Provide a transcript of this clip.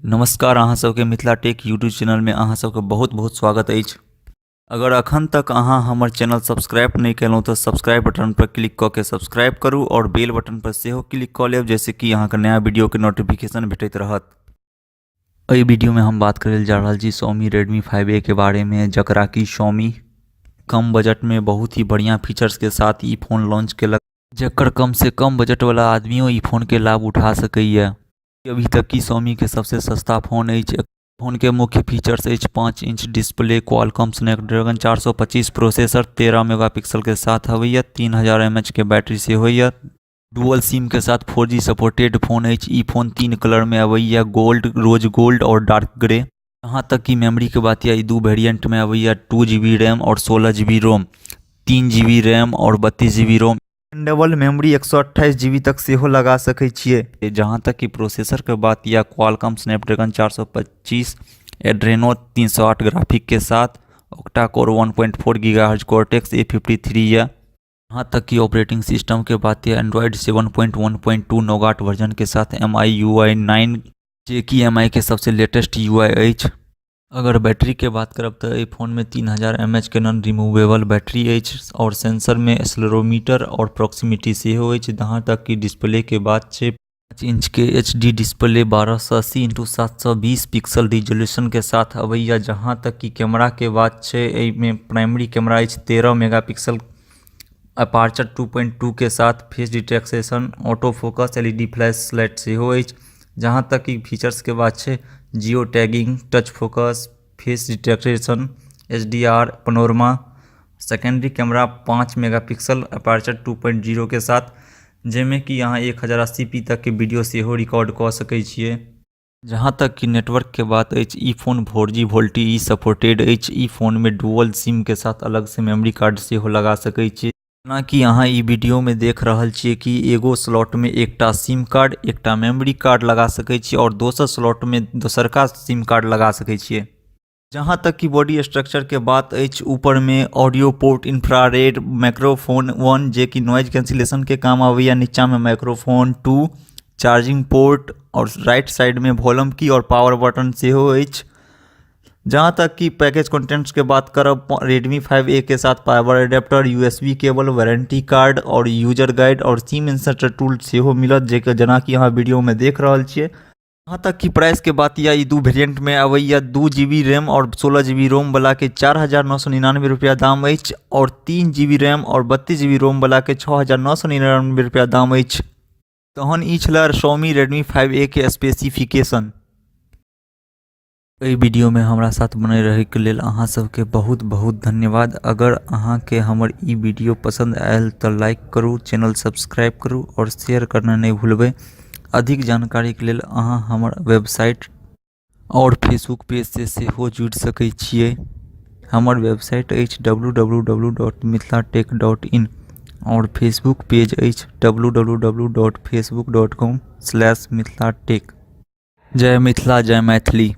नमस्कार, अहाँ सबके मिथिला टेक यूट्यूब चैनलमे अहाँ सबके बहुत बहुत स्वागत अछि। अगर अखन तक अहाँ हमर चैनल सब्सक्राइब नहि केलहुँ तऽ सब्सक्राइब बटन पर क्लिक कऽ के सब्सक्राइब करू आओर बेल बटन पर सेहो क्लिक कऽ लेब, जाहिसँ कि अहाँके नया वीडियोके नोटिफिकेशन भेटैत रहत। एहि वीडियोमे हम बात करै लए जा रहल छी Xiaomi Redmi 5A के बारेमे, जकरा कि Xiaomi कम बजटमे बहुत ही बढ़िआँ फीचर्सके साथ ई फोन लॉन्च केलक, जकर कमसँ कम बजटवला आदमियो ई फोनके लाभ उठा सकैए। अभी तक की Xiaomi के सबसे सस्ता फोन अछि। फोनके मुख्य फीचर्स अछि 5 inch display, Qualcomm Snapdragon 425 processor, 13 megapixel के साथ अबैया, 3000 एम एच के बैटरी सेहो यऽ, डुअल सिम के साथ 4G supported phone अछि। ई फोन 3 कलर में अबैया, गोल्ड, रोज गोल्ड और डार्क ग्रे। यहाँ तक कि मेमोरी के बात यऽ, ई 2 वेरिएंट में अबैया, 2 GB RAM और 16 GB रोम, 3 GB RAM और 32 GB ROM. Double memory 128 GB तक सेहो लगा सकै छियै। जहाँ तक कि प्रोसेसरके बात यऽ, क्वालकॉम स्नैपड्रैगन 425, एड्रेनो 308 ग्राफिक के साथ, octa core 1.4 gigahertz, Cortex A53 यऽ। यहाँ तक कि ऑपरेटिंग सिस्टम के बात यऽ, एंड्रॉयड 7.1.2 नोगाट वर्जन के साथ, एम I you I 9, जे कि एम आई के सबसे लेटेस्ट you आई अछि। अगर बैटरीके बात करब तऽ एहि फोनमे 3000 एम एच के नॉन रिमूवेबल बैटरी अछि आओर सेंसरमे एक्सेलेरोमीटर आओर प्रॉक्सिमिटी सेहो अछि। जहाँ तक कि डिस्प्लेके बात छै, 5 इंचके H D display 1280 into 720 pixel रिजोल्यूशनके साथ अबैया। जहाँ तक कि कैमराके बात छै, एहिमे प्राइमरी कैमरा अछि 13 मेगा पिक्सल, अपार्चर 2.2 के साथ, face detection, auto focus, LED flash light सेहो अछि। जहाँ तक कि फीचर्सके बात छै, geo tagging, touch focus, face detection, HDR, panorama, secondary camera 5 mega pixel, aperture 2.0 के साथ, जाहिमे कि अहाँ 1080p तकके वीडियो सेहो रिकॉर्ड कऽ सकै छियै। जहाँ तक कि नेटवर्कके बात अछि, ई फोन 4G VoLTE supported अछि। ई फोनमे डुअल सिमके साथ अलगसँ मेमोरी कार्ड सेहो लगा सकै छी। जेनाकि अहाँ ई वीडियोमे देख रहल छियै कि एगो स्लॉटमे एकटा सिम कार्ड, एकटा मेमोरी कार्ड लगा सकै छी आओर दोसर स्लॉटमे दोसरका सिम कार्ड लगा सकै छियै। जहाँ तक कि बॉडी स्ट्रक्चरके बात अछि, ऊपरमे ऑडियो पोर्ट, इंफ्रारेड, माइक्रोफोन 1, जे कि नॉइज कैंसिलेशनके काम आबैया, नीचाँमे माइक्रोफोन 2, चार्जिंग पोर्ट आओर राइट साइडमे वॉल्यूम की आओर पावर बटन सेहो अछि। जहाँ तक कि पैकेज कंटेंट्सके बात करब, रेडमी 5A के साथ power adapter, USB cable, warranty card आओर यूजर गाइड आओर सिम इंसर्टर टूल सेहो मिलत, जे जेनाकि अहाँ वीडियोमे देख रहल छियै। यहाँ तक कि प्राइसके बात यऽ, ई दू वेरिएंटमे अबैया। 2 जीबी रैम आओर 16 जीबी रोम वलाके 4999 रुपैआ दाम अछि आओर 3 जीबी रैम आओर 32 जीबी रोम वलाके 6999 रुपैआ दाम अछि। तहन ई छलै Xiaomi Redmi 5A के स्पेसिफिकेशन। एहि वीडियोमे हमरा साथ बने रहैके लेल अहाँ सबके बहुत बहुत धन्यवाद। अगर अहाँके हमर ई वीडियो पसन्द आयल तऽ लाइक करू, चैनल सब्सक्राइब करू आओर शेयर करना नहि भूलबै। अधिक जानकारीके लेल अहाँ हमर वेबसाइट आओर फेसबुक पेजसँ सेहो जुड़ि सकै छियै। हमर वेबसाइट अछि www.mithilatech.in आओर फेसबुक पेज अछि www.facebook.com/mithilatech। Jai Mithila, Jai Maithili.